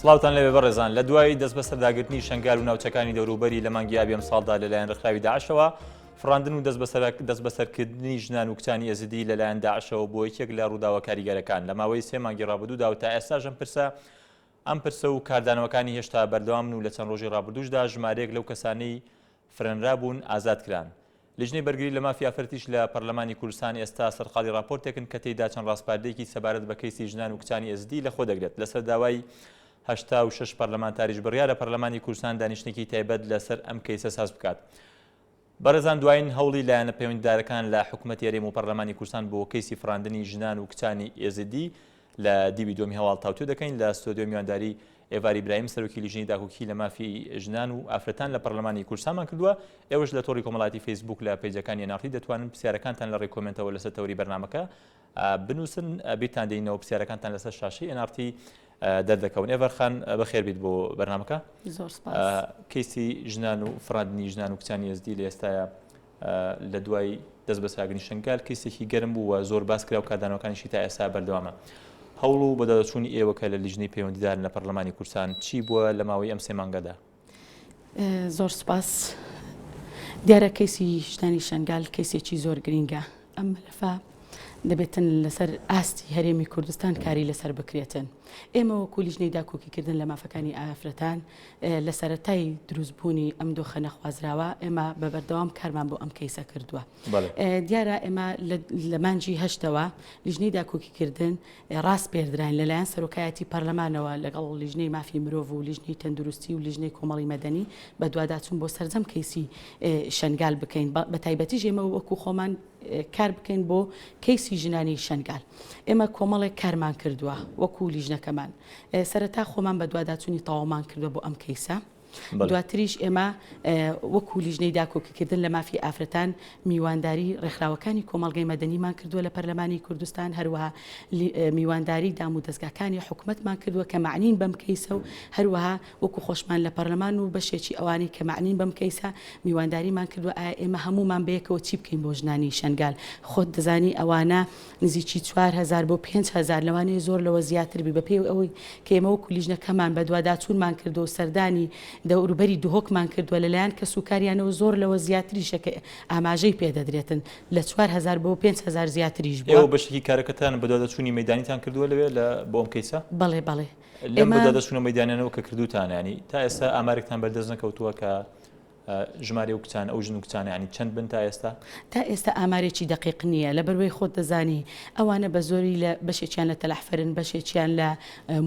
سڵاوتان لێبێ بەڕێزان لە دوای دەستبەسەرداگرتنی شەنگال و ناوچەکانی دەوروبەری لە مانگی ئابی ئەمساڵدا لەلایەن ڕێکخراوی داعشەوە فڕاندن و دەستبەسەرکردنی ژنان و کچانی ئێزیدی لەلایەن داعشەوە بۆ یەکێک لە ڕووداوە کاریگەرەکان لە ماوەی سێ مانگی ڕابردوودا و تا ئێستاش ئەم پرسە ئەم پرسە و کاردانەوەکانی هێشتا بەردەوامن و لە چەند ڕۆژی ڕابردووشدا ژمارەیەک لەو کەسانەی فرێنرابوون ئازادکران. لیژنەی بەرگری لە مافی ئافرەتیش لە پەرلەمانی کوردستان ئێستا سەرقاڵی ڕاپۆرتێکن کە تێیدا چەند ڕاسپاردەیەکی سەبارەت بە کەیسی ژنان و کچانی ئێزدی لەخۆ دەگرێت. لەسەر داوای 86 پەرلەمانتاریش بڕیارە پەرلەمانی کوردستان دانیشتنێکی تایبەت لەسەر ئەم کەیسە ساز بکات. بەڕێزان دوایین هەوڵی لایەنە پەیوەندیدارەکان لە حکومەتی هەرێم و پەرلەمانی کوردستان بۆ کەیسی فڕاندنی ژنان و کچانی ئێزیدی لە دیوی دووەمی هەواڵ تاوتوێ دەکەین لە ستۆدیۆ میوانداری ئێڤار ئیبراهیم سەرۆکی لیژنەی داکۆکی لە مافی ژنان و ئافرەتان لە پەرلەمانی کوردستانمان کردووە ئێوەش لە تۆڕی کۆمەڵاتی فەیسبوک لە پەیجەکانی NRT دەتوانن پرسیارەکانتان لە ڕێی کۆمێنتەوە لەسەر تەوەری بەرنامەکە بنووسن بیرتان دێینەوە پرسیارەکانتان لەسەر شاشەی NRT دەردەکەون ئێڤار خان بەخێربیت بۆ بەرنامەکە زۆر سپاس کەیسی ژنان و فڕاندنی ژنان و کچانی ئێزدی لە ئێستایا لە دوای دەست بەساگرنی شنگال کەیسێکی گەرم بوو و زۆر باس کرا و کاردانەوەکانیشی تا ئێستا بەردەوامە. هەوڵ و بەدواداچوونی ئێوە کە لە لیژنەی پەیوەندیدارن لە پەرلەمانی کوردستان چی بووە لە ماوەی ئەم سێ مانگەدا؟ زۆر سپاس. دیارە کەیسی ژنانی شنگال کەیسێکی زۆر گرینگە. ئەم مەلەفە دەبێتن لەسەر ئاستی هەرێمی کوردستان کاری لەسەر بکرێتن. ئێمە وەکو لیژنەی داکۆکیکردن لە مافەکانی ئافرەتان لە سەرەتای دروستبوونی ئەم دۆخە نەخوازراوە ئێمە بە بەردەوام کارمان بۆ ئەم کەیسە کردووە. دیارە ئێمە لە مانگی هەشتەوە لیژنەی داکۆکیکردن ڕاسپێردراین لەلایەن سەرۆکایەتی پەرلەمانەوە لەگەڵ لیژنەی مافی مرۆڤ و لیژنەی تەندروستی و لیژنەی کۆمەڵی مەدەنی بەدواداچوون بۆ سەرجەم کەیسی شەنگال بکەین بە تایبەتیش ئێمە وەکو خۆمان کار بکەین بۆ کەیسی ژنانی شەنگال ئێمە کۆمەڵێک کارمان کردووە وەکو لیژنەکەمان سەرەتا خۆمان بەدواداچوونی تەواومان کردووە بۆ ئەم کەیسە. دواتریش ئێمە وەکو لیژنەی داکۆکیکردن لە مافی ئافرەتان میوانداری ڕێکخراوەکانی کۆمەڵگەی مەدەنیمان کردووە لە پەرلەمانی کوردستان، هەروەها میوانداری دام و دەزگاکانی حکومەتمان کردووە کە مەعنین بەم کەیسە و هەروەها وەکو خۆشمان لە پەرلەمان و بەشێکی ئەوانەی کە مەعنین بەم کەیسە میوانداریمان کردووە ئایا ئێمە هەموومان بەیەکەوە چی بکەین بۆ ژنانی شەنگال خۆت دەزانی ئەوانە نزیکی 4000 بۆ 5000 لەوانەیە زۆر لەوە زیاتر بی بەپێی ئەوەی کە ئێمە وەکو لیژنەکەمان بەدواداچوونمان کردووە و سەردانی دەوروبەری دهۆکمان کردووە لەلایەن کەسوکاریانەوە زۆر لەوە زیاتریشە کە ئاماژەی پێدەدرێتن لە 4000 بۆ 5000 زیاتریش بووە. ئێوە بەشێکی کارەکەتان بەدواداچوونی مەیدانیتان کردووە لەوێ لە بۆ ئەم کەیسە؟ بەڵێ بەڵێ. لەم بەدواداچوونە مەیدانیانەوە کە کردووتانە یانی تا ئێستا ئامارێکتان بەردەست نەکەوتووە کە ژمارەی ئەو کچانە ئەو ژن و کچانە یانی چەند بن تا ئێستا؟ تا ئێستا ئامارێکی دەقیق نییە لەبەروەی خۆت دەزانی ئەوانە بە زۆری لە بەشێکیان لە تەلەعفەرن بەشێکیان لە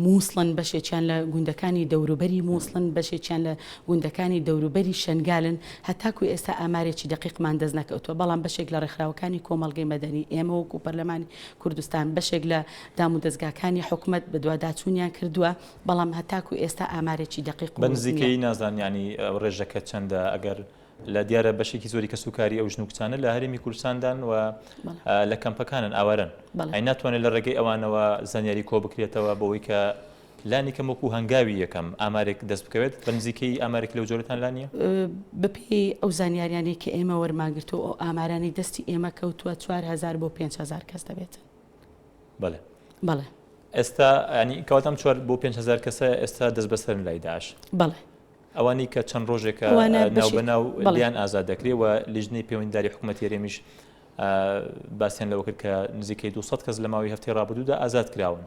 مووسڵن بەشێکیان لە گوندەکانی دەوروبەری مووسڵن بەشێکیان لە گوندەکانی دەوروبەری شەنگالن هەتاکو ئێستا ئامارێکی دەقیقمان دەست نەکەوتووە بەڵام بەشێک لە ڕێکخراوەکانی کۆمەڵگەی مەدەنی ئێمە وەکو پەرلەمانی کوردستان بەشێک لە دامودەزگاکانی حکومەت بەدواداچوونیان کردووە بەڵام هەتاکو ئێستا ئامارێکی دەقیق و ورد نییە. بە نزیکەیی نازانم یانی ڕێژەکە چەندە ئەگەر لە دیارە بەشێکی زۆری کەسوکاری ئەو ژن و کچانە لە هەرێمی کوردستاندان و لە کەمپەکانن ئاوارەن ئەی ناتوانێت لە ڕێگەی ئەوانەوە زانیاری کۆ بکرێتەوە بۆی کە لانی کەم وەکو هەنگاوی یەکەم ئامارێک دەست بکەوێت بە نزیکەی ئامارێک لەو جۆرەتان لا نییە؟ بەپێی ئەو زانیاریانەی کە ئێمە وەرمانگرتووە ئەو ئامارانەی دەستی ئێمە کەوتووە 4000 بۆ 5000 کەس دەبێتن. بەڵێ. بەڵێ. ئێستا ینی کەواتە ئەم چوار بۆ 5000 کەسە ئێستا دەست بەسەرن لای داعش. بەڵێ. ئەوانەی کە چەند ڕۆژێکە ناو بە ناو لیان ئازاد دەکرێ و لیژنەی پەیوەندیداری حکوومەتی هەرێمیش باسیان لەوە کرد کە نزیکەی 200 کەس لە ماوەی هەفتەی ڕابردوودا ئازاد کراون.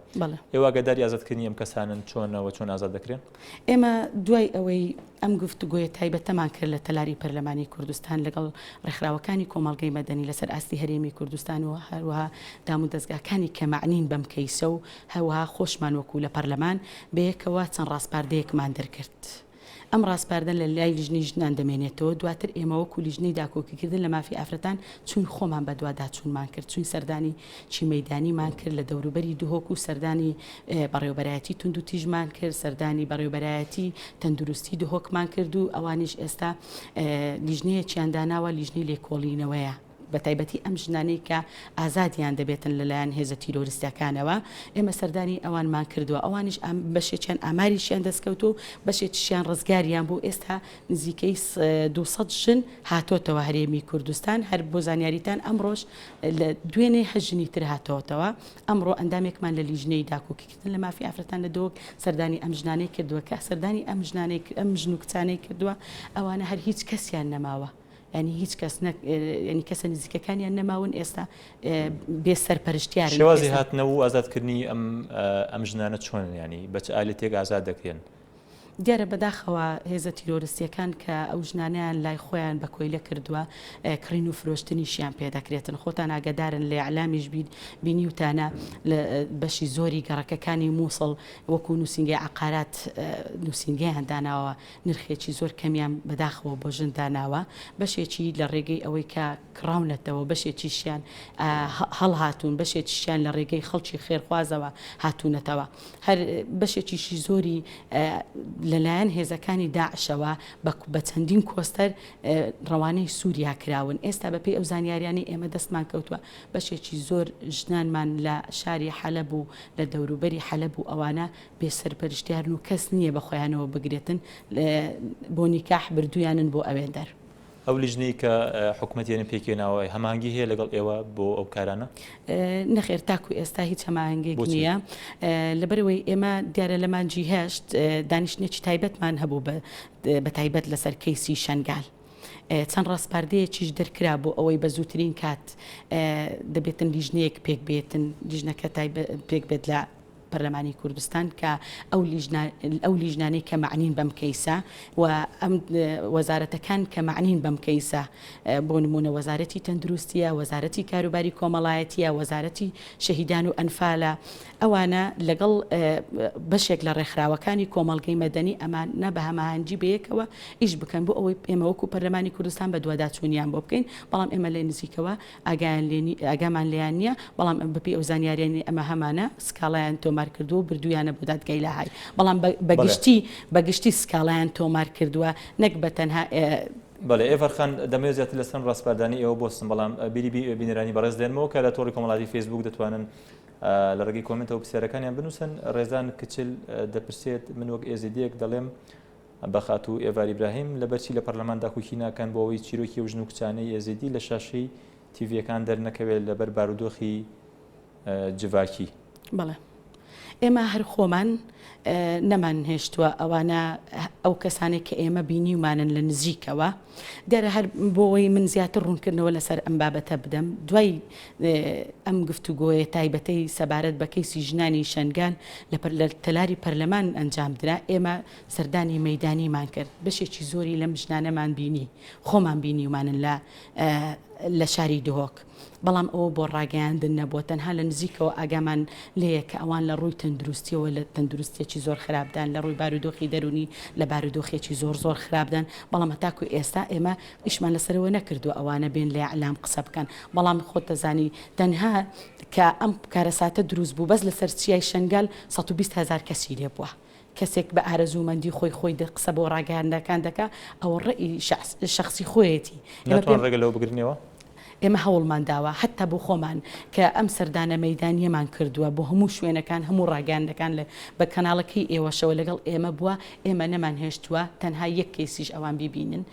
ئێوە ئاگاداری ئازادکردنی ئەم کەسانەن چۆنەوە چۆن ئازاد دەکرێن؟ ئێمە دوای ئەوەی ئەم گفتوگۆیە تایبەتەمان کرد لە تەلاری پەرلەمانی کوردستان لەگەڵ ڕێکخراوەکانی کۆمەڵگەی مەدەنی لەسەر ئاستی هەرێمی کوردستان و هەروەها دامودەزگاکانی کە مەعنین بەم کەیسە و هەروەها خۆشمان وەکو لە پەرلەمان بەیەکەوە چەند ڕاسپاردەیەکمان دەرکرد. ئەم ڕاسپاردە لە لای لیژنەی ژنان دەمێنێتەوە، دواتر ئێمە وەکو لیژنەی داکۆکیکردن لە مافی ئافرەتان چووین خۆمان بەدواداچوونمان کرد، چووین سەردانی چی مەیدانیمان کرد لە دەوروبەری دهۆک و سەردانی بەڕێوەبەرایەتی توندوتیژمان کرد، سەردانی بەڕێوەبەرایەتی تەندروستی دهۆکمان کرد و ئەوانیش ئێستا لیژنەیەکیان داناوە لیژنەی لێکۆڵینەوەیە. بە تایبەتی ئەم ژنانەی کە ئازادیان دەبێتن لەلایەن هێزە تیرۆریستەکانەوە، ئێمە سەردانی ئەوانمان کردووە، ئەوانیش بەشێکیان ئاماریشیان دەستکەوتووە و بەشێکیشیان ڕزگاریان بوو، ئێستا نزیکەی 200 ژن هاتۆتەوە هەرێمی کوردستان، هەر بۆ زانیاریتان ئەمڕۆش لە دوێنێ هەشت ژنی تر هاتۆتەوە، ئەمڕۆ ئەندامێکمان لە لیژنەی داکۆکیکردن لە مافی ئافرەتان لە دهۆک سەردانی ئەم ژنانەی کردووە، کە سەردانی ئەم ژنانەی ئەم ژن و کچانەی کردووە ئەوانە هەر هیچ کەسیان نەماوە. یانی هیچ کەس نەک یانی کەسە نزیکەکانیان نەماون ئێستا بێ سەرپەرشتیارن. شێوازی هاتنەوە و ئازادکردنی ئەم ئەم ژنانە چۆنن یانی بە چ ئالەتێک ئازاد دەکرێن؟ دیارە بەداخەوە هێزە تیرۆرستیەکان کە ئەو ژنانەیان لای خۆیان بە کۆیلە کردووە کڕین و فرۆشتنیشیان پێ دەکرێتن خۆتان ئاگەدارن لە ئیعلامیش بینیوتانە لە بەشی زۆری گەڕەکەکانی مووسڵ وەکو نووسینگەی عەقارات نووسینگەیان داناوە نرخێکی زۆر کەمیان بەداخەوە بۆ ژن داناوە، بەشێکی لە ڕێگەی ئەوەی کە کڕاونەتەوە، بەشێکیشیان هەڵهاتوون، بەشێکیشیان لە ڕێگەی خەڵکی خێرخوازەوە هاتوونەتەوە. هەر بەشێکیشی زۆری لەلایەن هێزەکانی داعشەوە بە چەندین کۆستەر ڕەوانەی سووریا کراون. ئێستا بەپێی ئەو زانیاریانەی ئێمە دەستمان کەوتووە، بەشێکی زۆر ژنانمان لە شاری حەلەب و لە دەوروبەری حەلەب و ئەوانە بێ سەرپەرشتیارن و کەس نییە بە خۆیانەوە بگرێتن بۆ نیکاح بردوویانن بۆ ئەوێندەر. ئەو لیژنەی کە حکومەتی هەرێم پێکهێناوە هەماهەنگی هەیە لەگەڵ ئێوە بۆ ئەو کارانە؟ نەخێر تاکو ئێستا هیچ هەماهەنگێک نییە. لەبەرئەوەی ئێمە دیارە لە مانگی هەشت دانیشتنێکی تایبەتمان هەبوو بە تایبەت لەسەر کەیسی شەنگال. چەند ڕاسپاردەیەکیش دەرکرا بۆ ئەوەی بە زووترین کات دەبێتن لیژنەیەک پێک بێتن لیژنەکە پێک بێت لە پەرلەمانی کوردستان کە ئەو لیژنە ئەو لیژنانەی کە مەعنین بەم کەیسە و ئەم وەزارەتەکان کە مەعنین بەم کەیسە بۆ نمونە وەزارەتی تەندروستیە وەزارەتی کاروباری کۆمەڵایەتیە وەزارەتی شەهیدان و ئەنفالە ئەوانە لەگەڵ بەشێک لە ڕێکخراوەکانی کۆمەڵگەی مەدەنی ئەمانە بە هەماهەنگی بەیەکەوە ئیش بکەن بۆ ئەوەی ئێمە وەکو پەرلەمانی کوردستان بەدواداچوونیان بۆ بکەین بەڵام ئێمە لە نزیکەوە ئاگایان لێ نی ئاگامان لێیان نییە، بەڵام بەپێی ئەو زانیاریانەی ئەمە هەمانە سکاڵایان تۆمار کردووە و بردوویانە بۆ دادگای لاهای، بەڵام بە بە گشتی بە گشتی سکاڵایان تۆمار کردووە نەک بە تەنها ئێ. بەڵێ ئێڤەر خان دەمەوێت زیاتر لەسەر ئەم ڕاسپاردانەی ئێوە بوەستم، بەڵام بیری بینەرانی بەڕێز دێنمەوە کە لە تۆڕی کۆمەڵاتی فەیسبووک دەتوانن لە ڕێگەی کۆمێنتەوە پرسیارەکانیان بنووسن. ڕێزان کچل دەپرسێت من وەک ئێزیدییەک دەڵێم بە خاتوو ئێڤار ئیبراهیم، لەبەرچی لە پەرلەمان داکۆکی ناکەن بۆ ئەوەی چیرۆکی ئەو ژن و کچانەی ئێزیدی لە شاشەی تیڤییەکان دەرنەکەوێت لەبەر بارودۆخی جڤاکی؟ بەڵێ ئێمە هەر خۆمان نەمان هێشتووە ئەوانە ئەو کەسانێک کە ئێمە بینیومانن لە نزیکەوە دیارە هەر بۆەوەی من زیاتر ڕوونکردنەوە لەسەر ئەم بابەتە بدەم دوای ئەم گفتوگۆیە تایبەتەی سەبارەت بە کەیسی ژنانی شەنگال لە تەلاری پەرلەمان ئەنجامدرا ئێمە سەردانی مەیدانیمان کرد، بەشێکی زۆری لەم ژنانەمان بینی، خۆمان بینیومانن لە لە شاری دهۆک، بەڵام ئەوە بۆ ڕاگەیاندن نەبووە، تەنها لە نزیکەوە ئاگامان لێیە کە ئەوان لە ڕووی تەندروستیەوە لە تەندروستیەکی زۆر خراپدان، لە ڕووی بارودۆخی دەروونی لە بارودۆخێکی زۆر زۆر خراپدان، بەڵام هەتاکو ئێستا ئێمە ئیشمان لەسەرەوە نەکردووە ئەوانە بێن لە ئیعلام قسە بکەن، بەڵام خۆت دەزانی تەنها کە ئەم کارەساتە دروست بوو بەس لەسەر چیای شەنگال 120 هەزار کەسی لێبووە. کەسێک بە ئارەزوومەندی خۆی خۆی قسە بۆ ڕاگەیاندنەکان دەکا ئەوە ڕەئی شەخسی خۆیەتی. ئێمە ناتوان ڕێگە لەوە بگرنەوە؟ ئێمە هەوڵمان داوە حەتتا بۆ خۆمان کە ئەم سەردانە مەیدانییەمان کردووە بۆ هەموو شوێنەکان هەموو ڕاگەیاندنەکان لە بە کەناڵەکەی ئێوەشەوە لەگەڵ ئێمە بووە ئێمە نەمانهێشتووە تەنها یەک کەیسیش ئەوان بیبینن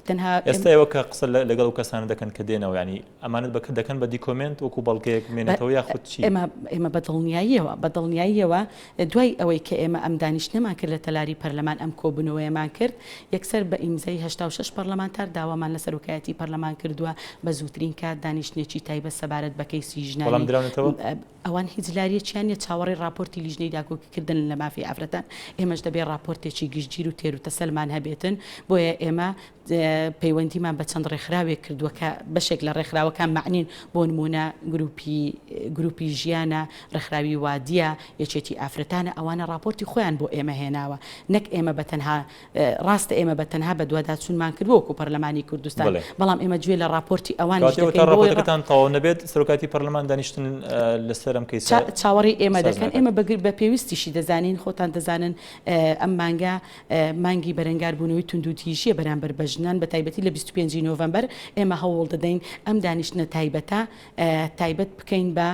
تەنها ئێستا ئێوە کە قسە لەگەڵ ئەو کەسانە دەکەن کە دێنەوە یانی ئەمانەت بە دەکەن بە دیکۆمێنت وەکو بەڵگەیەک بمێنێتەوە یاخود چی؟ ئێمە ئێمە بە دڵنیاییەوە بە دڵنیاییەوە دوای ئەوەی کە ئێمە ئەم دانیشتنەمان کرد لە تەلاری پەرلەمان ئەم کۆبوونەوەیەمان کرد یەکسەر بە ئیمزای 86 پەرلەمانتار داوامان لە سەرۆکایەتی پەرلەمان کردووە بە زووترین کات دانیشتنێکی تایبەت سەبارەت بە کەیسی ژنانی وەڵام دراونەتەوە؟ ئەوان هیچ لاریەکیان نیە چاوەڕێی ڕاپۆرتی لیژنەی داکۆکی کردنن لە مافی ئافرەتان، ئێمەش دەبێ ڕاپۆرتێکی گشتگیر و تێروتەسەلمان هەبێتن، بۆیە ئێمە پەیوەندیمان بە چەند ڕێکخراوێک کردووە کە بەشێک لە ڕێکخراوەکان مەعنین بۆ نموونە گروپی گروپی ژیانە، ڕێکخراوی وادیە، یەکێتی ئافرەتانە، ئەوانە ڕاپۆرتی خۆیان بۆ ئێمە هێناوە نەک ئێمە بە تەنها ڕاستە ئێمە بە تەنها بەدواداچوونمان کردووە وەکو پەرلەمانی کوردستان، بەڵام ئێمە گوێ لە ڕاپۆرتی ئەوانیش دەکەین. کاتێ ڕاپۆرتەکەتان تەواو نەبێت سەرۆکایەتی پەرلەمان دانیشتن لەسەر ئەم کەیسە چاوەڕێی ئێمە دەکەن، ئێمە بە پێویستیشی دەزانین، خۆتان دەزانن ئەم مانگە مانگی بەرەنگاربوونەوەی توندوتیژییە. توندوتیژییە بەرامبەر بە ژنان بە تایبەتی لە 25 ی نۆڤەمبەر ئێمە هەوڵ دەدەین ئەم دانیشتنە تایبەتە تایبەت بکەین بە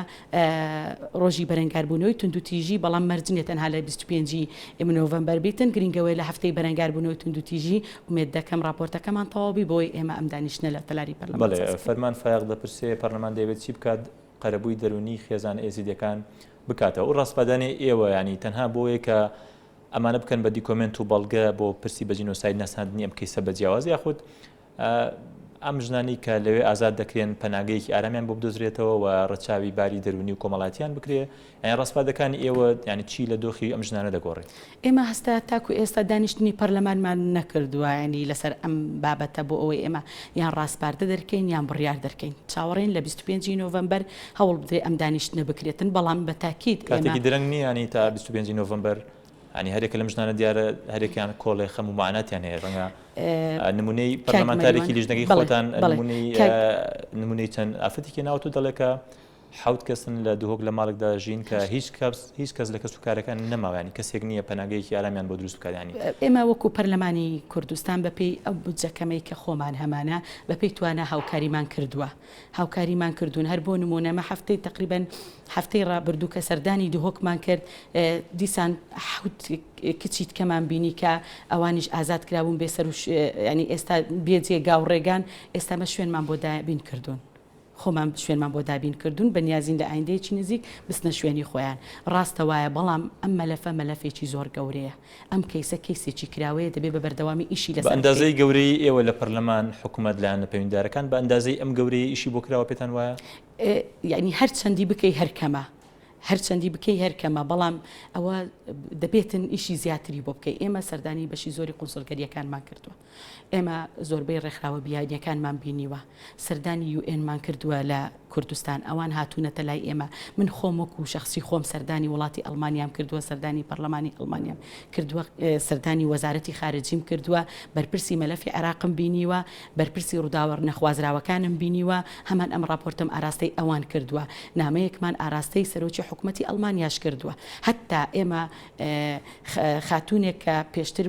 ڕۆژی بەرەنگاربوونەوەی توندوتیژی، بەڵام مەرج نییە تەنها لە 25 ی نۆڤەمبەر بیتن، گرینگەوەیە لە هەفتەی بەرەنگاربوونەوەی توندوتیژی، ئومێد دەکەم ڕاپۆرتەکەمان تەواو بی بۆی ئێمە ئەم دانیشتنە لە تەلاری پەرلەمان بەڵێ، ساز بکەین. فەرمان فایەق دەپرسێ پەرلەمان دەیەوێت چی بکات قەرەبووی دەروونی خێزانە ئێزیدیەکان بکاتەوە؟ ئەو ڕاسپاردانەی ئێوە یانی تەنها بۆیە کە ئەمانە بکەن بە دیکۆمێنت و بەڵگە بۆ پرسی بە جینۆساید ناساندنی ئەم کەیسە بە جیاواز یاخود ئەم ژنانەی کە لەوێ ئازاد دەکرێن پەناگەیەکی ئارامیان بۆ بدۆزرێتەوە و ڕەچاوی باری دەروونی و کۆمەڵایەتیان بکرێ یانی ڕاسپاردەکانی ئێوە یانی چی لە دۆخی ئەم ژنانە دەگۆڕێت؟ ئێمە هەستا تاکو ئێستا دانیشتنی پەرلەمانمان نەکردووە یانی لەسەر ئەم بابەتە بۆ ئەوەی ئێمە یان ڕاسپاردە دەرکەین یان بڕیار دەرکەین چاوەڕێین لە 25 ی نۆڤەمبەر هەوڵ بدرێ ئەم دانیشتنە بکرێتن بەڵام بە تاکید ئێمە کاتێکی درەنگ نییە یانی تا 25 ی نۆڤەمبەر یانی هەرێکە لەم ژنانە دیارە هەرێکیان کۆڵێ خەم و مەعاناتیان هەیە ڕەنگە نمونەی پەرلەمانتارێکی لیژنەکەی خۆتان نمونەی چەند ئافرەتێکی ناوت و دەڵێ کە حوت کەسن لە دهۆک لە ماڵێکدا ژین کە هیچ کەس هیچ کەس لە کەس و کارەکان نەماوانی کەسێک نییە پەناگەیەکی ئارامیان بۆ دروست بکاتانی ئێمە وەکو پەرلەمانی کوردستان بەپێی ئەو بودجەکەمەی کە خۆمان هەمانە بەپێی توانا هاوکاریمان کردووە هاوکاریمان کردوون هەر بۆ نموونە مە هەفتەی تەقریبەن هەفتەی ڕابردوو کە سەردانی دهۆکمان کرد دیسان حوت کچی تکەمان بینی کە ئەوانیش ئازاد کرابوون بێ سەر ینی ئێستا بێ جێگا و ڕێگان ئێستا مە شوێنمان بۆ دابین کردوون. خۆمان شوێنمان بۆ دابین کردوون بە نیازین لە ئایندەیەکی نزیک بچنە شوێنی خۆیان ڕاستە وایە بەڵام ئەم مەلەفە مەلەفێکی زۆر گەورەیە ئەم کەیسە کەیسێکی کراوەیە دەبێ بە بەردەوامی ئیشی بە لەسەر بکەین. ئەندازەی گەورەیی ئێوە لە پەرلەمان، حکومەت، لایەنە پەیوەندیدارەکان بە ئەندازەی ئەم گەورەیە ئیشی بۆ کراوە پێتان وایە؟ یەعنی هەر چەندی بکەی هەر کەمە، هەر چەندی بکەی هەر کەمە، بەڵام ئەوە دەبێتن ئیشی زیاتری بۆ بکەی، ئێمە سەردانی بەشی زۆری قونسڵگەرییەکانمان کردووە، ئێمە زۆربەی ڕێکخراوە بیانییەکانمان بینیوە، سەردانی یو ئێنمان کردووە لە کوردستان، ئەوان هاتوونەتە لای ئێمە، من خۆم وەکو شەخسی خۆم سەردانی وڵاتی ئەڵمانیام کردووە، سەردانی پەرلەمانی ئەڵمانیام کردووە، سەردانی وەزارەتی خارجیم کردووە، بەرپرسی مەلەفی عێراقم بینیوە، بەرپرسی ڕووداوە نەخوازراوەکانم بینیوە، هەمان ئەم ڕاپۆرتەم ئاراستەی ئەوان کردووە، نامەیەکمان ئاراستەی سەرۆکی حکومەتی ئەڵمانیاش کردووە، هەتا ئێمە خاتوونێک کە پێشتر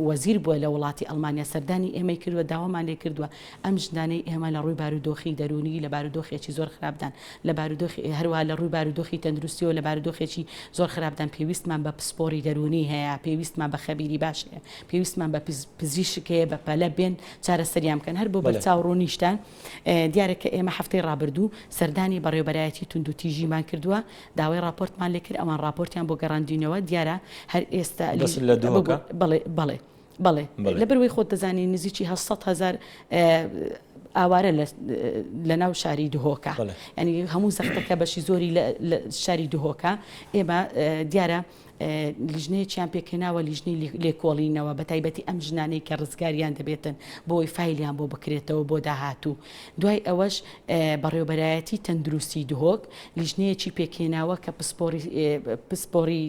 وەزیر بووە لە وڵاتی ئەڵمانیا سەردانی ئێمەی کردووە، داوامان لێ کردووە ئەم ژنانەی ئێمە لە ڕووی بارودۆخی دەروونی لە بارودۆخێکی زۆر خراپدان، لە بارودۆخی هەروەها لە ڕووی بارودۆخی تەندروستیەوە لە بارودۆخێکی زۆر خراپدان، پێویستمان بە پسپۆری دەروونی هەیە، پێویستمان بە خەبیری باش هەیە، پێویستمان بە پزیشک هەیە بە پەلە بێن چارەسەریان بکەن. هەر بۆ بەرچاو ڕوونیشتان دیارە کە ئێمە هەفتەی ڕابردوو سەردانی بەڕێوەبەرایەتی توندوتیژیمان کردووە، داوای ڕاپۆرتمان لێ کرد، ئەوان ڕاپۆرتیان بۆ گەڕاندینەوە، دیارە هەر ئێستا بەس لە دهۆکە؟ بەڵێ بەڵێ بەڵێ لەبەروەی خۆت دەزانی نزیکی 800 هەزار ئاوارە لە ناو شاری دهۆکە ینی هەموو زەختەکە بەشی زۆری لە شاری دهۆکە ئێمە دیارە لیژنەیەکیان پێکهێناوە لیژنەی لێکۆڵینەوە بە تایبەتی ئەم ژنانەی کە ڕزگاریان دەبێتن بۆی فایلیان بۆ بکرێتەوە بۆ داهاتوو دوای ئەوەش بەڕێوبەرایەتی تەندروستی دهۆک لیژنەیەکی پێکهێناوە کە پسپۆری پسپۆری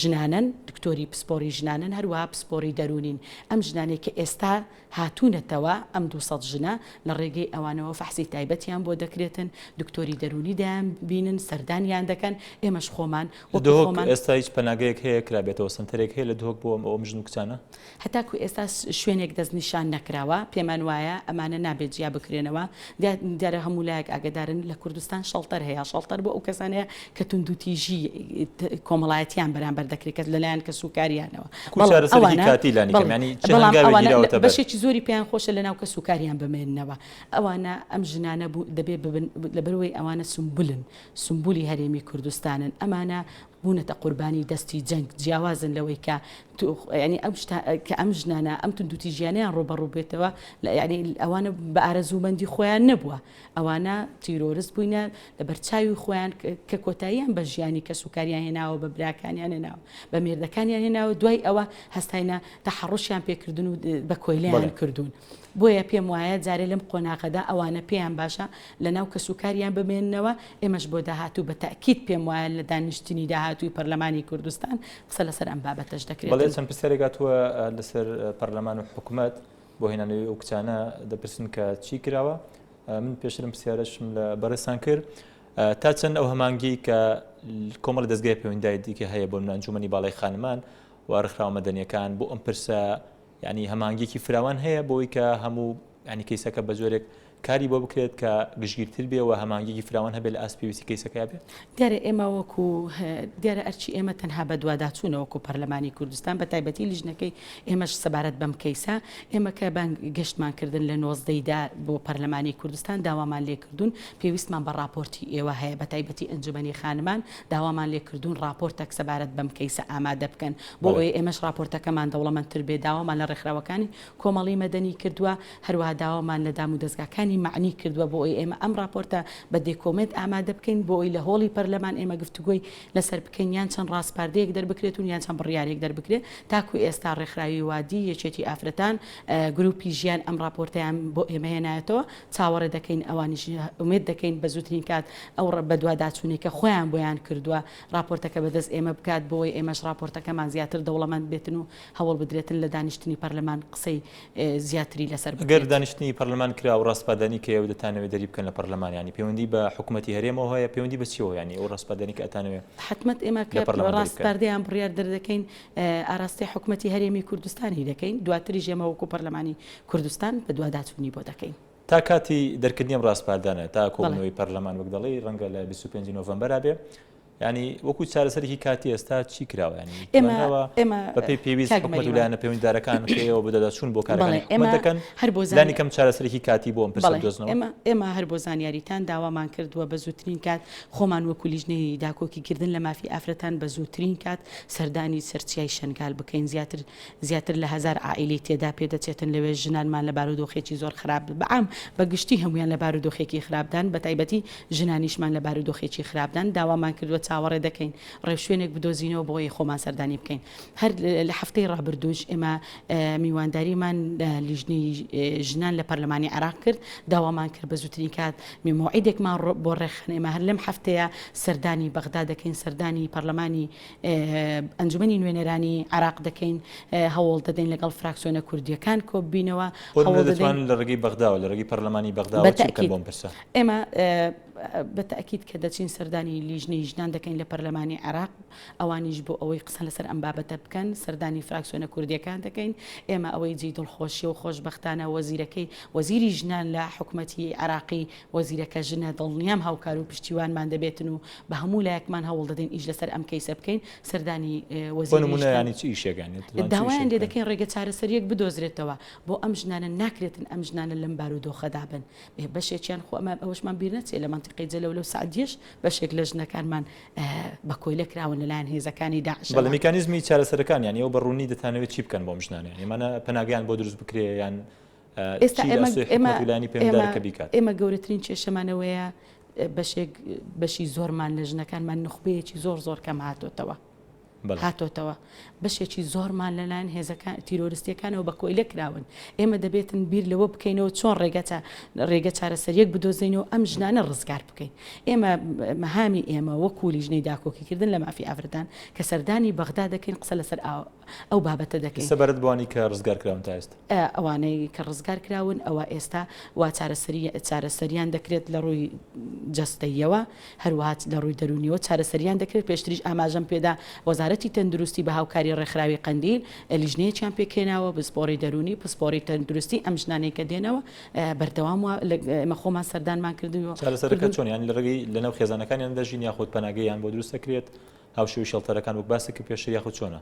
ژنانن دکتۆری پسپۆری ژنانن هەروەها پسپۆری دەروونین ئەم ژنانەی کە ئێستا هاتوونەتەوە، ئەم 200 ژنە لە ڕێگەی ئەوانەوە فەحسی تایبەتیان بۆ دەکرێتن، دکتۆری دەروونی دەیانبینن، سەردانیان دەکەن، ئێمەش خۆمان لە وەکو دهۆک خۆمان. ئێستا هیچ پەناگەیەک هەیە کرابێتەوە، سەنتەرێک هەیە لە دهۆک بۆ ئەم ژن و کچانە؟ هەتاکو ئێستا شوێنێک دەستنیشان نەکراوە، پێمان وایە ئەمانە نابێت جیا بکرێنەوە، دیارە هەموو لایەک ئاگەدارن لە کوردستان شەڵتەر هەیە، شەڵتەر بۆ ئەو کەسانەیە کە توندوتیژی کۆمەڵایەتیان بەرامبەر دەکرێت کە لەلایەن کەسوکاریانەوە. بەڵام ئەوانە بەڵام ئەوانە بەشێکی زۆری پێیان خۆشە لەناو کەسوکاریان بمێننەوە. ئەوانە ئەم ژنانە بوو دەبێ ببن لەبەرئەوەی ئەوانە سومبولن، سومبولی هەرێمی کوردستانن، ئەمانە بوونەتە قوربانی دەستی جەنگ، جیاوازن لەوەی کە یانی ئەم شتە کە ئەم ژنانە ئەم توندوتیژیانەیان ڕووبەڕوو بێتەوە یانی ئەوانە بە ئارەزوومەندی خۆیان نەبووە. ئەوانە تیرۆرست بووینە لەبەر چاوی خۆیان کە کۆتاییان بە ژیانی کەسوکاریان هێناوە بە براکانیان هێناوە بە مێردەکانیان هێناوە دوای ئەوە هەستاینە تەحەڕوشیان پێکردن و بە کۆیلەیان کردوون بۆیە پێم وایە جارێ لەم قۆناغەدا ئەوانە پێیان باشە لە ناو کەسوکاریان بمێننەوە ئێمەش بۆ داهاتوو بە تەئکید پێم وایە لە دانیشتنی داهاتووی پەرلەمانی کوردستان قسە لەسەر ئەم بابەتەش دەکرێت. بەڵێ چەند پرسیارێک هاتووە لەسەر پەرلەمان و حکومەت. بۆ هێنانەوەی ئەو کچانە دەپرسن کە چی کراوە من پێشترم پرسیارەشم لە بەڕێزتان کرد تا چەند ئەو هەمانگی کە کۆمەڵی دەستگای پەیوەندای دیکە هەیە بۆ ئەنجومەنی باڵای خانمان و ڕێکخراوە مەدەنیەکان بۆ ئەم پرسە یانی هەماهەنگیەکی فراوان هەیە بۆی کە هەموو ینی کەیسەکە بە جۆرێک کاری بۆ بکرێت کە گشتگیرتر بێ و هەماهەنگیەکی فراوان هەبێت لە ئاست پێویستی کەیسەکەیا بێ؟ دیارە ئێمە وەکو دیارە ئەرکی ئێمە تەنها بەدواداچوونە وەکو پەرلەمانی کوردستان بە تایبەتی لیژنەکەی ئێمەش سەبارەت بەم کەیسە ئێمە کە بانگ گەشتمان کردن لە نۆزدەی دا بۆ پەرلەمانی کوردستان داوامان لێکردوون پێویستمان بە ڕاپۆرتی ئێوە هەیە بە تایبەتی ئەنجومەنی خانمان داوامان لێکردوون ڕاپۆرتەک سەبارەت بەم کەیسە ئامادە بکەن بۆ ئەوەی ئێمەش ڕاپۆرتەکەمان دەوڵەمەندتر بێ داوامان لە ڕێکخراوەکانی کۆمەڵی مەدەنی کردووە، هەروەها داوامان لە دامودەزگاکانی مەعنی کردووە بۆ ئەوەی ئێمە ئەم ڕاپۆرتە بە دێکۆمێنت ئامادە بکەین بۆ ئەوەی لە هۆڵی پەرلەمان ئێمە گفتوگۆی لەسەر بکەین یان چەند ڕاسپاردەیەک دەربکرێت و یان چەند بڕیارێک دەربکرێت تاکو ئێستا ڕێکخراوی وادی، یەکێتی ئافرەتان، گروپی ژیان ئەم ڕاپۆرتەیان بۆ ئێمە هێنایەتەوە چاوەڕێ دەکەین ئەوانیش ئومێد دەکەین بە زووترین کات ئەو بەدواداچوونەی کە خۆیان بۆیان کردووە ڕاپۆرتەکە بەدەست ئێمە بکات بۆ ئەوەی ئێمەش ڕاپۆرتەکەمان زیاتر دەوڵەمەند بێتن و هەوڵ بدرێتن لە دانیشتنی پەرلەمان قسەی زیاتری لەسەر بکرێت. گەر دانیشتنی پەرلەمان کرا و ڕاسپاردانی کە ئێوە دەتانەوێت دەری بکەن لە پەرلەمان یانی پەیوەندی بە حکومەتی هەرێمەوە هەیە پەیوەندی بە چیەوە یانی ئەو ڕاسپاردانی کە ئەتانەوێ حتمەت ئێمە کە لە پەرلەمان دەری بکەن؟ ڕاسپاردەیان بڕیار دەردەکەین ئاراستەی حکومەتی هەرێمی کوردستانی دەکەین دواتریش ئێمە وەکو پەرلەمانی کوردستان بەدواداچوونی بۆ دەکەین. تا کاتی دەرکردنی ئەم ڕاسپاردانە تا کۆبوونەوەی پەرلەمان وەک دەڵێی ڕەنگە لە 25 نۆڤەمبەرا بێ یانی وەکو چارەسەرێکی کاتی ئێستا چی کراوە یانی ئێمە ئێمە بەپێی پێویست کاک حکومەت و مەریوان لایەنە پەیوەندیدارەکان کە ئێوە بەدواداچوون بۆ کارەکانی بەڵێ حکومەت ئێمە دەکەن هەر بۆ لانی زانیا کەم چارەسەرێکی کاتی بۆ ئەم پرسە بەڵێ بدۆزنەوە؟ ئێمە ئێمە هەر بۆ زانیاریتان داوامان کردووە بە زووترین کات خۆمان وەکو لیژنەی داکۆکیکردن لە مافی ئافرەتان بە زووترین کات سەردانی سەرچیای شەنگال بکەین زیاتر زیاتر لە هەزار عائیلەی تێدا پێدەچێتن لەوێ ژنانمان لە بارودۆخێکی زۆر خراپ بە عام بە گشتی هەموویان لە بارودۆخێکی خراپدان بە تایبەتی ژنانیشمان لە بارودۆخێکی خراپدان داوامان کردووە چاوەڕێ دەکەین ڕێوشوێنێک بدۆزینەوە بۆ ئەوەی خۆمان سەردانی بکەین هەر لە هەفتەی ڕابردووش ئێمە میوانداریمان لە لیژنەی ژنان لە پەرلەمانی عێراق کرد داوامان کرد بە زووترین کات مەوعیدێکمان بۆ ڕێکخەن ئێمە هەر لەم هەفتەیە سەردانی بەغدا دەکەین سەردانی پەرلەمانی ئەنجومەنی نوێنەرانی عێراق دەکەین، هەوڵ دەدەین لەگەڵ فراکسیۆنە کوردییەکان کۆببینەوە، بۆ نمونە هەوڵ دەدەین. دەتوانن لە ڕێگەی بەغداوە، لە ڕێگەی پەرلەمانی بەغداوە چی بکەن بەتەئکید بۆ ئەم پرسە؟ ئێمە بە تەئکید کە دەچین سەردانی لیژنەی ژنان دەکەین لە پەرلەمانی عێراق، ئەوانیش بۆ ئەوەی قسە لەسەر ئەم بابەتە بکەن، سەردانی فراکسیۆنە کوردییەکان دەکەین. ئێمە ئەوەی جێی دڵخۆشییە و خۆشبەختانە وەزیرەکەی وەزیری ژنان لە حکومەتی عێراقی وەزیرەکە ژنە، دڵنیام هاوکار و پشتیوانمان دەبێتن و بە هەموو لایەکمان هەوڵ دەدەین ئیش لەسەر ئەم کەیسە بکەین، سەردانی بۆ وەزیری نموونە ژنان. یانی چ ئیشێک یانی دەتوانن چ ئیشێک داوایان لێ بکەن؟ دەکەین ڕێگە چارەسەرییەک بدۆزرێتەوە بۆ ئەم ژنانە، ناکرێتن ئەم ژنانە لەم بارودۆخەدا بن، بێ بەشێکیان خۆ ئەمە ئەوەشمان بیر نەچێ لە مەنتیقەی جەلەولە و سەعدیەش بەشێک لە ژنەکانمان بە کۆیلە کراون لەلایەن هێزەکانی بەڵێ داعشەوە. میکانیزمی چارەسەرەکان یانی ئەو بە ڕوونی دەتانەوێت چی بکەن بۆ ئەم ژنانە یانی ئەمانە پەناگەیان بۆ دروست بکرێ یان ئێستا چی لە ئێمە ئەستۆی ئێمە حکومەت و لایەنی ئێمە پەیوەندیدارە کە بیکات؟ ئێمە گەورەترین کێشەمان ئەوەیە بەشێک بەشی زۆرمان لە ژنەکانمان نوخبەیەکی زۆر زۆر کەم هاتۆتەوە بەڵێ. هاتۆتەوە بەشێکی زۆرمان لەلایەن هێزەکان تیرۆرستیەکانەوە بە کۆیلە کراون ئێمە دەبێتن بیر لەوە بکەینەوە چۆن ڕێگە ڕێگە چارەسەریەک بدۆزینەوە ئەم ژنانە ڕزگار بکەین ئێمە مەهامی ئێمە وەکو لیژنەی داکۆکیکردن لە مافی ئافرەتان کە سەردانی بەغدا دەکەین قسە لەسەر ئەو بابەتە دەکەین. سەبارەت بەوانەی کە ڕزگار کراون تا ئێستا؟ ئەوانەی کە ڕزگار کراون ئەوە ئێستا وا چارەسەری چارەسەریان دەکرێت لە ڕووی جەستەییەوە هەروەها لە ڕووی دەروونیەوە چارەسەریان دەکرێت پێشتریش ئاماژەم پێدا وەزارەتی تەندروستی بە هاوکاری ڕێکخراوی قەندیل لیژنەیەکیان پێکهێناوە پسپۆڕی دەروونی پسپۆڕی تەندروستی ئەم ژنانەی کە دێنەوە بەردەوام وا ئێمە خۆمان سەردانمان کردووە چارەسەرەکە چۆن یان لە ڕێگەی لەناو خێزانەکانیان دەژین یاخود پەناگەیان بۆ دروست دەکرێت هاوشێوەی shelter ەکان وەک باست کرد پێشتر یاخود چۆنە؟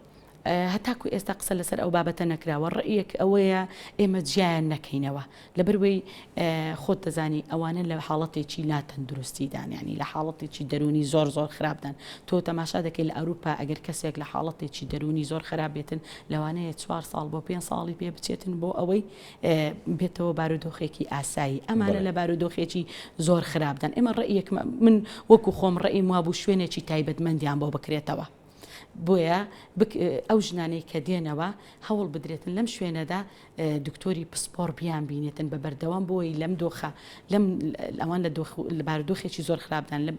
هەتاکو ئێستا قسە لەسەر ئەو بابەتە نەکراوە، ڕەئیەک ئەوەیە ئێمە جیایان نەکەینەوە، لەبەروەی خۆت دەزانی ئەوانە لە حاڵەتێکی ناتەندروستیدان، یانی لە حاڵەتێکی دەروونی زۆر زۆر خراپدان، تۆ تەماشا دەکەی لە ئەوروپا ئەگەر کەسێک لە حاڵەتێکی دەروونی زۆر خراپ بێتن لەوانەیە چوار ساڵ بۆ پێنج ساڵی پێ بچێتن بۆ ئەوەی بێتەوە بارودۆخێکی ئاسایی، ئەمانە لە بارودۆخێکی زۆر خراپدان، ئێمە ڕەئیەکمان من وەکو خۆم ڕەئیم وابوو شوێنێکی تایبەتمەندیان بۆ بکرێتەوە. بۆیە ئەو ژنانەی کە دێنەوە هەوڵ بدرێتن لەم شوێنەدا دکتۆری پسپۆڕ بیان بینێتن بە بەردەوام بۆی لەم دۆخە لەم ئەوان لە دۆخ لە بارودۆخێکی زۆر خراپدان لە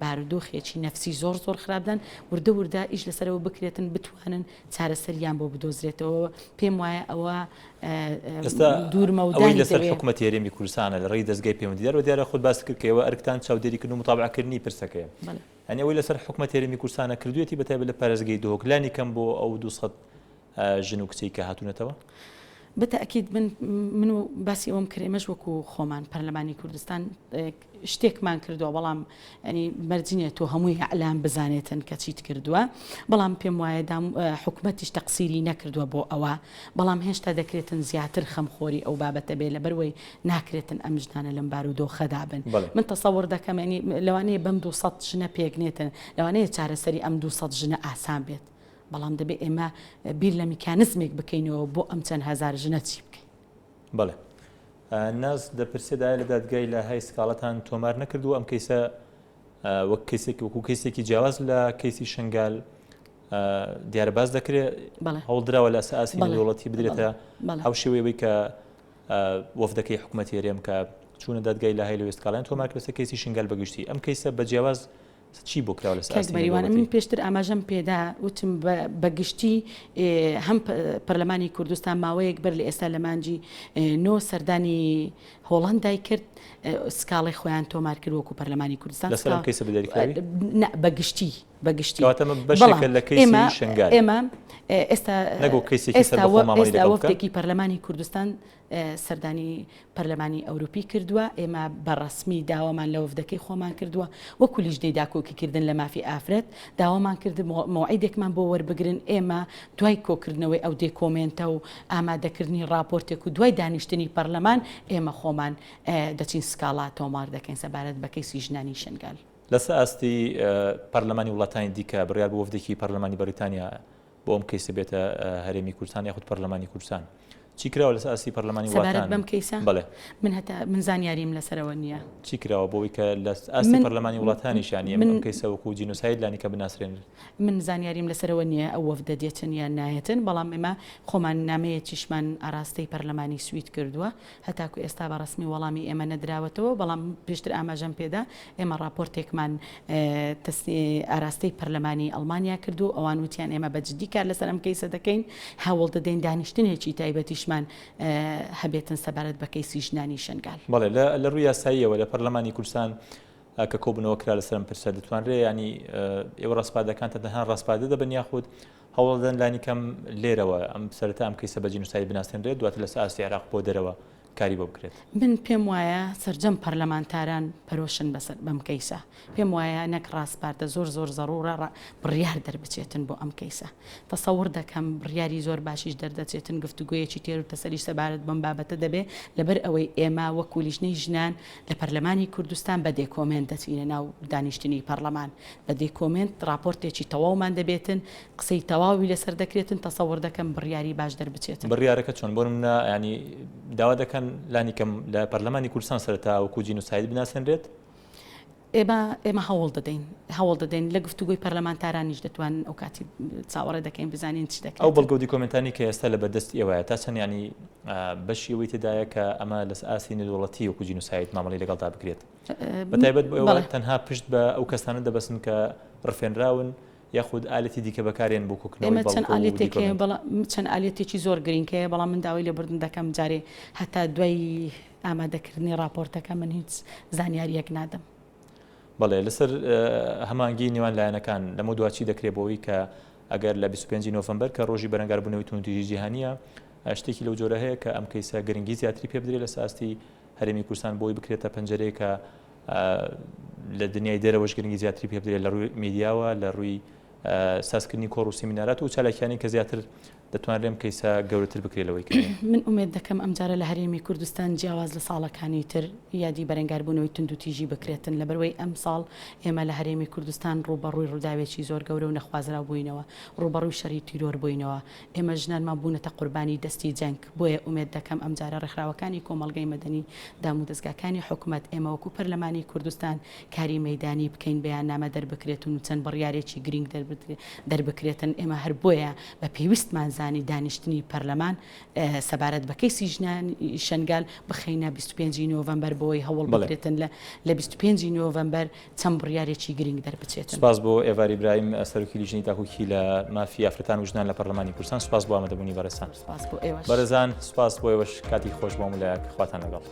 بارودۆخێکی نەفسی زۆر زۆر خراپدان وردە وردە ئیش لەسەرەوە بکرێتن بتوانن چارەسەریان بۆ بدۆزرێتەوە پێم وایە ئەوە ئێستا دوورمەودای ئەوەی لەسەر دەوێ. حکومەتی هەرێمی کوردستانە لە ڕێی دەزگای پەیوەندیدار و دیارە خۆت باست کرد کە ئێوە ئەرکتان چاودێریکردن و متابعەکردنی پرسەکەیە بەڵێ. یانی ئەوەی لەسەر حکومەتی هەرێمی کوردستانە کردوویەتی بە تایبەت لە پارێزگەی دهۆک لانی کەم بۆ ئەو 200 ژن و کچەی کە هاتوونەتەوە؟ بە تەئکید من من و باسی ئەوەم کرد ئێمەش وەکو خۆمان پەرلەمانی کوردستان شتێکمان کردووە بەڵام ینی مەرج نییە تۆ هەمووی ئەلام بزانێتن کە چیت کردووە بەڵام پێم وایە دام حکومەتیش تەقسیری نەکردووە بۆ ئەوە بەڵام هێشتا دەکرێتن زیاتر خەمخۆری ئەو بابەتە بێ لەبەروەی ناکرێتن ئەم ژنانە لەم بارودۆخەدا بن من تەسەوڕ دەکەم ینی لەوانەیە بەم 200 ژنە پێک نێتن لەوانەیە چارەسەری ئەم 200 ژنە ئاسان بێت بەڵام دەبێ ئێمە بیر لە میکانزمێک بکەینەوە بۆ ئەم چەند هەزار ژنە چی بکەین. بەڵێ. ناز دەپرسێت ئایا لە دادگای لاهای سکاڵاتان تۆمار نەکردووە ئەم کەیسە وەک کەیسێک وەکو کەیسێکی جیاواز لە کەیسی شنگال دیارە باس دەکرێت هەوڵدراوە لە ئاستی دەوڵەتی بدرێتە هاوشێوەی کە وەفدەکەی حکوومەتی هەرێم کە چوونە دادگای لاهای لەوێ سکاڵیان تۆمار کرد لەسەر کەیسی شنگال بەگشتی ئەم کەیسە بە جیاواز چی بۆ کراوە لەسەر کاک ئاستی مەریوان من نێودەوڵەتی؟ پێشتر ئاماژەم پێدا وتم بە بە گشتی هەم پەرلەمانی کوردستان ماوەیەک بەر لە ئێستا لە مانگی نۆ سەردانی هۆڵەندای کرد سکاڵی خۆیان تۆمار کرد وەکو پەرلەمانی کوردستان لەسەر ئەم سکا کەیسە بە دیاریکراوی؟ نا بە گشتی بە گشتی کەواتە ئەمە بەڵام بەشێکە لە کەیسی ئێمە شنگال ئێمە ئێستا نەک وەک کەیسێکی ئێستا سەربەخۆ مامەڵەی ئێستا لەگەڵ بکەن؟ وەفدێکی پەرلەمانی کوردستان سەردانی پەرلەمانی ئەوروپی کردووە، ئێمە بە ڕەسمی داوامان لە وەفدەکەی خۆمان کردووە وەکو لیژنەی داکۆکیکردن لە مافی ئافرەت داوامان کرد مەوعیدێکمان بۆ وەربگرن، ئێمە دوای کۆکردنەوەی ئەو دێکۆمێنتە و ئامادەکردنی ڕاپۆرتێک و دوای دانیشتنی پەرلەمان ئێمە خۆمان دەچین سکاڵا تۆمار دەکەین سەبارەت بە کەیسی ژنانی شنگال. لەسەر ئاستی پەرلەمانی وڵاتانی دیکە بڕیار بوو وەفدێکی پەرلەمانی بەریتانیا بۆ ئەم کەیسە بێتە هەرێمی کوردستان یاخود پەرلەمانی کوردستان چی کراوە لەسەر ئاستی پەرلەمانی سەبارەت وڵاتان بەم کەیسە بەڵێ من هەتا من زانیاریم لەسەرەوە نییە. چی کراوە بۆ ئەوەی کە لە ئاستی من پەرلەمانی وڵاتانیش یانی ئەم من ئەم کەیسە وەکوو جینۆساید لانی کە بناسرێنرێت؟ من زانیاریم لەسەرەوە نییە ئەو وەفدە دێتن یان نایەتن بەڵام ئێمە خۆمان نامەیەکیشمان ئاراستەی پەرلەمانی سوید کردووە هەتاکو ئێستا بە ڕەسمی وەڵامی ئێمە نەدراوەتەوە، بەڵام پێشتر ئاماژەم پێدا ئێمە ڕاپۆرتێکمان ئاراستەی پەرلەمانی ئەڵمانیا کرد و ئەوان وتیان ئێمە بە جدی کار لەسەر ئەم کەیسە دەکەین، هەوڵ دەدەین دانیشتنێکی تایبەتیشمان هەبێتن سەبارەت بە کەیسی ژنانی شنگال. بەڵێ لە ڕووی یاساییەوە لە پەرلەمانی کوردستان کە کۆبوونەوە کرا لەسەر ئەم پرسە دەتوانرێ یانی ئێوە ڕاسپاردەکانتان تەنها ڕاسپاردە دەبن یاخود هەوڵدەدەن لانی کەم لێرەوە ئەم سەرەتا ئەم کەیسە بە جینۆساید بناسێنرێت دواتر لەسەر ئاستی عێراق بۆ دەرەوە کاری بۆ بکرێت. من پێم وایە سەرجەم پەرلەمانتاران پەرۆشن بەسەر بەم کەیسە. پێم وایە نەک ڕاسپاردە زۆر زۆر زەڕوورە بڕیار دەربچێتن بۆ ئەم کەیسە. تەسەوڕ دەکەم بڕیاری زۆر باشیش دەردەچێتن گفتوگۆیەکی تێر و تەسەلیش سەبارەت بەم بابەتە دەبێ لەبەر ئەوەی ئێمە وەکوو لیژنەی ژنان لە پەرلەمانی کوردستان بە دێکۆمێنت دەچینە ناو دانیشتنی پەڕلەمان، بە دێکۆمێنت ڕاپۆرتێکی تەواومان دەبێتن، قسەی تەواوی لەسەر دەکرێتن، تەسەور دەکەم بڕیاری باش دەربچێتن. بڕیارەکە چۆن؟ بۆ نمونە یانی داوا دەکەن لانی کەم لە پەرلەمانی کوردستان سەرەتا وەکو جینۆساید بناسێنرێت؟ ئێمە ئێمە هەوڵ دەدەین هەوڵ دەدەین لە گفتوگۆی پەرلەمانتارانیش دەتوانن ئەو کاتی چاوەڕێ دەکەین بزانین چ دەکرێت. ئەو بەڵگە و دیکۆمێنتانەی کە ئێستا لە بەردەستی ئێوەیە تا چەند یانی بەشی ئەوەی تێدایە کە ئەمە لە ئاستی نێودەوڵەتی وەکو جینۆساید مامەڵەی لەگەڵدا بکرێت؟ بە تایبەت بۆ ئێوە تەنها پشت بە ئەو کەسانە دەبەستن کە ڕفێنراون یاخود ئالەتی دیکە بەکارێن بۆ کۆکردنەوەی ئێمە چەند بەڵگە و ئالەتێک هەیە دیکۆمێنت؟ بەڵام چەند ئالەتێکی زۆر گرینگ هەیە بەڵام من داوای لێبوردن دەکەم جارێ هەتا دوای ئامادەکردنی ڕاپۆرتەکە من هیچ زانیارییەک نادەم. بەڵێ لەسەر هەماهەنگی نێوان لایەنەکان لەمە دوا چی دەکرێت بۆ ئەوەی کە ئەگەر لە 25 نۆڤەمبەر کە ڕۆژی بەرەنگاربوونەوەی توندوتیژی جیهانییە شتێکی لەو جۆرە هەیە کە ئەم کەیسە گرنگی زیاتری پێ بدرێت لەسەر ئاستی هەرێمی کوردستان بۆی بکرێتە پەنجەرەیەک کە لە دنیای دەرەوەش گرنگی زیاتری پێ بدرێت لە ڕووی میدیاوە لە ڕووی سازکردنی کۆڕ و سیمینارات و چالاکیانی کە زیاتر دەتوانرێت ئەم کەیسە گەورەتر بکرێت لەوەی کە هەیە. من ئومێد دەکەم ئەمجارە لە هەرێمی کوردستان جیاواز لە ساڵەکانی تر یادی بەرەنگاربوونەوەی توندوتیژی بکرێتن لەبەروەی ئەمساڵ ئێمە لە هەرێمی کوردستان ڕووبەڕووی ڕووداوێکی زۆر گەورە و نەخوازراو بووینەوە ڕووبەڕووی شەری تیرۆر بووینەوە ئێمە ژنانمان بوونەتە قوربانی دەستی جەنگ بۆیە ئومێد دەکەم ئەمجارە ڕێکخراوەکانی کۆمەڵگەی مەدەنی دامودەزگاکانی حکومەت ئێمە وەکو پەرلەمانی کوردستان کاری مەیدانی بکەین بەیاننامە دەربکرێتن و چەند بڕیارێکی گرینگ دەربکرێتن ئێمە هەر بۆیە بە پێویستمان زانی دانیشتنی پەرلەمان سەبارەت بە کەیسی ژنانی شەنگال بخەینە 25 ی نۆڤەمبەر بۆی هەوڵ بکرێتن لە لە 25 ی نۆڤەمبەر چەند بڕیارێکی گرینگ دەربچێتن. سوپاس بۆ ئێڤار ئیبراهیم سەرۆکی لیژنەی داکۆکی لە مافی ئافرەتان و ژنان لە پەرلەمانی کوردستان سوپاس بۆ ئامادەبوونی بەڕێزتان. سوپاس بۆ ئێوەش. بەڕێزان سوپاس بۆ ئێوەش کاتی خۆش بۆ هەموو لایەک خواتان لەگەڵ.